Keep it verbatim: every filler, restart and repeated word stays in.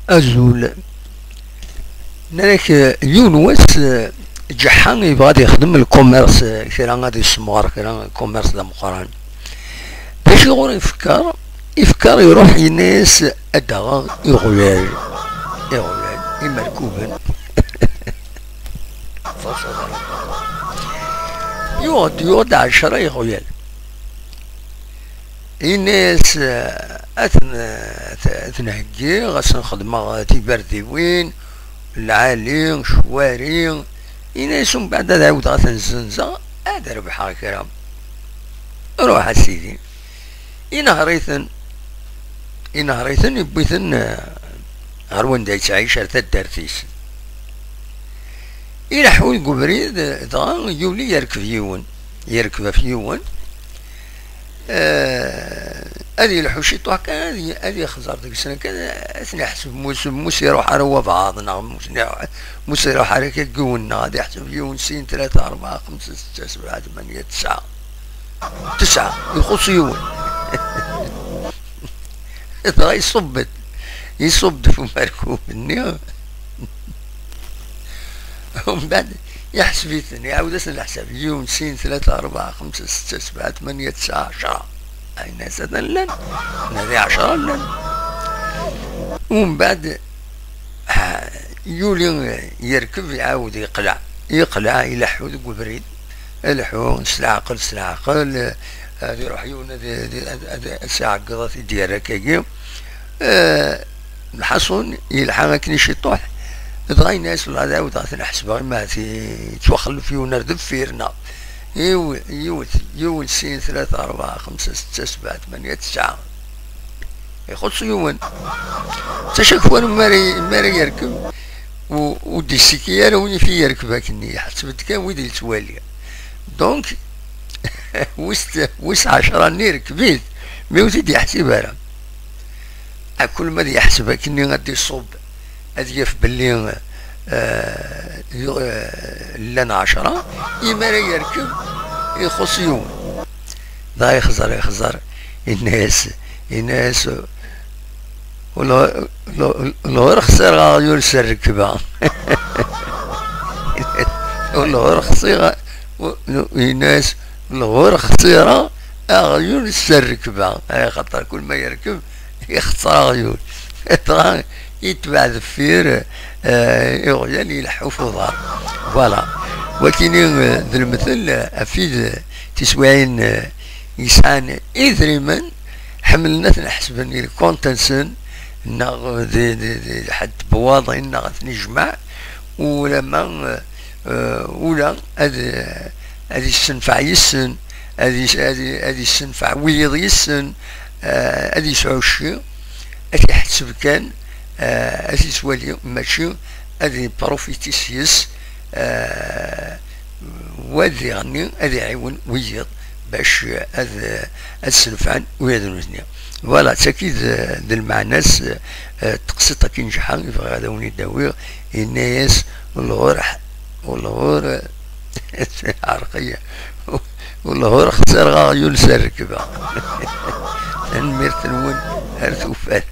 Azul. Nnan-ak, eh, yiwen wass, eh, Ǧeḥḥa yebɣa ad yexdem lkumers, eh, kra ad yessemɣer kra, lkumers d ameqqran. D acu ɣur ifekker? Ifekker iruḥ yenna-yas ad d-aɣeɣ iɣyal. Iɣyal, imerkuben. Yuɣ-d, yuɣ-d ɛecra iɣyal. Yenna-yas, eh, ad ten-, ad ten-heggiɣ, ad sen-xedmeɣ tibardiwin, lɛali, ccwari. Yenna-yas umbeɛd ad ɛiwdeɣ ad ten-zzenzeɣ, ad rebḥeɣ kra. Ruḥ a sidi. Inehṛ-iten, inehṛ-iten, yewwi-ten, eh, ɣer wanda yettɛic, ar taddart-is. Ileḥḥu deg ubrid, dɣa yuli yerkeb yiwen, yerkeb ɣef yiwen, eh, ad yelḥu ciṭuḥ kan, ad y-, ad yexẓer deg-sen kan, ad ten-iḥseb mus, mus iruḥ ara wabɛaḍ, neɣ mus, mus iruḥ ara akka yiwen, neɣ ad iḥseb yiwen, sin, tlata, rebɛa, xemsa, setta, sebɛa, tmanya, tesɛa. Tesɛa, ixuṣ yiwen. Dɣa iṣubb-d, iṣubb-d ɣef umerkub-nni. Umbeɛd iḥseb-iten, iɛawed-asen leḥsab, yiwen, sin, tlata, rebɛa, xemsa, setta, sebɛa, tmanya, tesɛa, ɛecra. Ayen-as atan llan, nadi ɛecra llan. Umbeɛd, ah, yuli, yerkeb, iɛawed yeqleɛ, yeqleɛ, ileḥḥu deg ubrid. Ileḥḥu s leɛqel, s leɛqel, eh, ad iruḥ yiwen ad, ad, ad, ad, ad s-iɛeggeḍ, ad t-id-yerr akkagi. Eh, lḥaṣun, yelḥa akken i ciṭuḥ, dɣa yenna-yas: "Wellah, ad ɛawdeɣ ad ten-ḥesbeɣ, imi ahat yettwaxellef yiwen ar deffir, neɣ." Yiw-, yiwet, yiwen, sin, tlata, rebɛa, xemsa, setta, sebɛa, tmanya, tesɛa. Ixuṣ yiwen. D acu-k war mi ara, mi ara yerkeb, u-, ur d-yessiki ara win i yerkeb akkenni, iḥseb-d kan wid yettwali. Donc, wis, wis ɛecra-nni irkeb-it, mi ur t-id-yeḥsib ara. Akul ma ad yeḥseb akkenni ad d-iṣubb, ad yaf belli, eh, yu-, eh, llan ɛecra, imi ara yerkeb, ixuṣ yiwen. Dɣa ixẓer, ixẓer, yenna-yas, yenna-yas: "Ul-, ul-, ulɣur xsireɣ aɣyul s rrekba." Ulɣur xsireɣ, u-, yenna-yas: "Ulɣur xsireɣ aɣyul s rrekba." Ay, axaṭer kul ma yerkeb, ixṣer aɣyul. Dɣa yetbeɛ deffir, eh, iɣyal, ileḥḥu f uḍar. Voilà. Wakini, eh, d lemtel, eh, ɣef wid, eh, tiswiɛin, eh, yesɛan idrimen, ḥemmlen ad ten-ḥesben i lkont-nsen, neɣ di, di, di ḥedd n tebwaḍin, neɣ ad ten-ijmeɛ, ulama, eh, eh, ula ad, ad issenfeɛ yis-sen, ad is-, ad i-, ad issenfeɛ wiyiḍ yis-sen, eh, ad yesɛu cci, ad t-iḥesseb kan, eh, ad t-ittwali, mačči ad iprofiti s-yes, eh, wa diɣenni ad iɛiwen wiyiḍ bac ad, ad senfɛen wiyaḍ nutni. Voilà, d tagi d, d lmeɛna-s, eh, teqsiṭ akin ǧeḥḥa, i bɣiɣ ad awen-id-awiɣ, yenna-yas: "Ulɣur ḥ-, ulɣur, ɛerqi-, ulɣur xsireɣ aɣyul s rrekba." Tanemmirt-nwen, ar tufat.